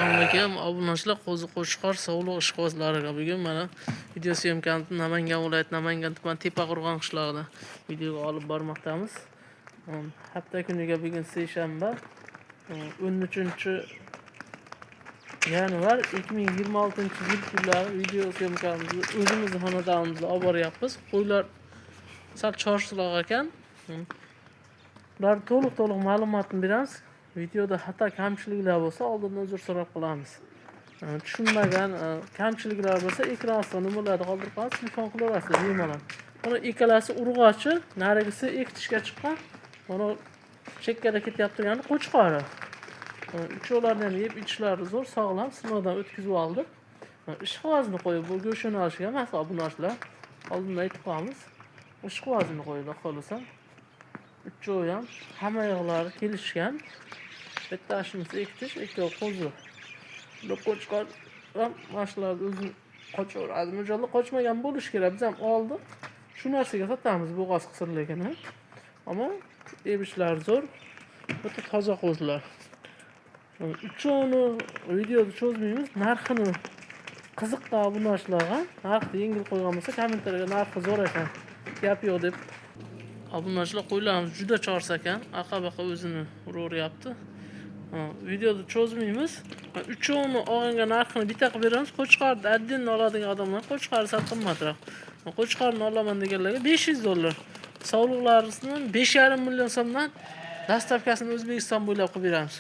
Assalomu alaykum obunachilar, Qo'zi Qo'chqor sovliq ishqibozlariga bugun mana video syomkani Namangan viloyati Namangan tuman Tepaqo'rg'on qishlog'ida videoga olib bormoqdamiz. Hafta kuniga bugun seshanba, 13 yanvar 2026 yil kunlari video syomkamizni o'zimizni xonadonimizda olib boryapmiz. Qo'ylar sal chorsiroq ekan. Ular to'liq ma'lumotni beramiz. Videoda xato kamchiliklar bo'lsa, oldindan uzr so'rab qolamiz. Tushunmagan kamchiliklar bo'lsa, ekran ostida nomerlarni qoldirib qo'yamiz, telefon qilaverasizlar bemalol. Mana ikkalasi urg'ochi, narigisi ekitishga chiqqan. Mana chekkada ketyapti turgani qo'chqori. Uchovlarini ham yeb ichishlari zo'r, sog'lom, sinovdan o'tkazib oldik. Ishqibozini qo'yib, bu go'sht yo'nalishiga emas, obunachilar. Oldindan aytib qo'yamiz. Ishqibozini qo'ydi, xohlasa. Uchovi ham hamma yoqlari kelishgan. Bitta shunisi ekitish, ikkovi qo'zi. Bular qo'chqor ham mana shularni o'zi qochaveradi. Mo'ljalda qochmagan bo'lishi kerak. Biz ham oldik. Shu narsaga sotamiz bo'g'oz qisirligini. Ammo ebishlari zo'r. O'ta toza qo'zilar. Uchovini videoda cho'zmaymiz. Narxini qiziqqa obunachilarga narxni yengil qo'ygan bo'lsa, kommentariyga narxi zo'r ekan, gap yo'q deb. Obunachilar, qo'ylarimiz juda chors ekan. Aqa-baqa o'zini uraveryapti. Videoda cho'zmaymiz. Uchovini olganga narxini bitta qilib beramiz. Qo'chqorni отдельно oladigan odamlar qo'chqorni sal qimmatroq. Qo'chqorni olaman deganlarga $500. Sovliqlarini 5,5 million so'mdan доставка sini O'zbekiston bo'ylab qilib beramiz.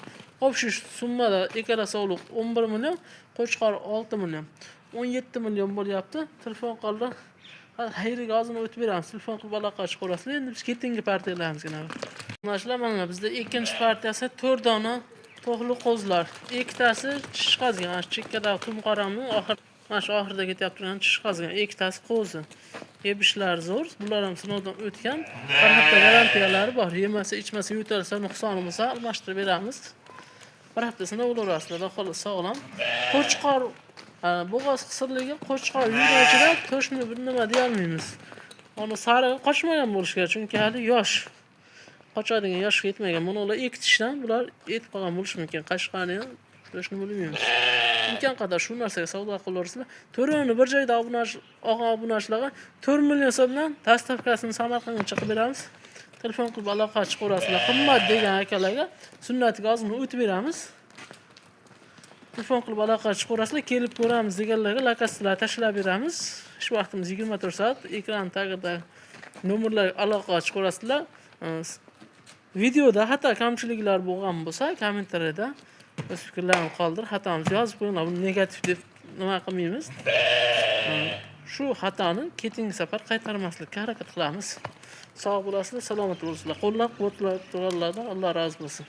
Общий summada ikkala sovliq 11 million, qo'chqor 6 million. 17 million bo'lyapti. Telefon qildi. Xayriga ozgina o'tib beramiz. Telefon qilib aloqa chiqarasizlar. Endi biz keyingi partiyalarimizga navbat. Mana mana bizda ikkinchi partiyasi 4 dona to'qli qo'zilar. Ikkitasi chiqazgan, mana shu chekkadagi tumqoramning oxir mana shu oxirida ketyapti turgan chiqazgan. Ikkitasi qo'zi. Ebishlari zo'r. Bular ham sinovdan o'tgan. Bir hafta garantiyalari bor. Yemasa, ichmasa, yo'talsa, nuqsoni bo'lsa almashtirib beramiz. Bir hafta sinov bo'laverasizlar, xudo xohlasa sog'lom. Qo'chqor bo'g'oz qisirligi qo'chqor yuragida to'shni bir nima deya olmaymiz. Uni sarig'i qochmagan bo'lishi kerak, chunki hali yosh. Qochadigan yoshga yetmagan. Buni ular ekitishdan bular yetib qolgan bo'lishi mumkin. Qashqani ham to'shni bilmaymiz. Imkon qadar shu narsaga savdo qilaverasizlar. To'rovini bir joyda obunachi olgan obunachilarga 4 million so'mdan доставка sini Samarqandgacha qilib beramiz. Telefon qilib aloqa chiqaverasizlar. Qimmat degan akalarga sunnatiga ozgina o'tib beramiz. Telefon qilib aloqa chiqaverasizlar, kelib ko'ramiz deganlarga lokatsiyalar tashlab beramiz. Ish vaqtimiz 24 soat. Ekran tagida nomerlarga aloqa chiqaverasizlar. Videoda xato kamchiliklar bo'lgan bo'lsa, kommentariyada o'z fikrlarini qoldir, xatomizni yozib qo'yinglar. Buni negativ deb nima qilmaymiz. Shu xatoni keyingi safar qaytarmaslikka harakat qilamiz. Sog' bo'lasizlar, salomat bo'lasizlar. Qo'llab-quvvatlab turganlardan Alloh rozi bo'lsin.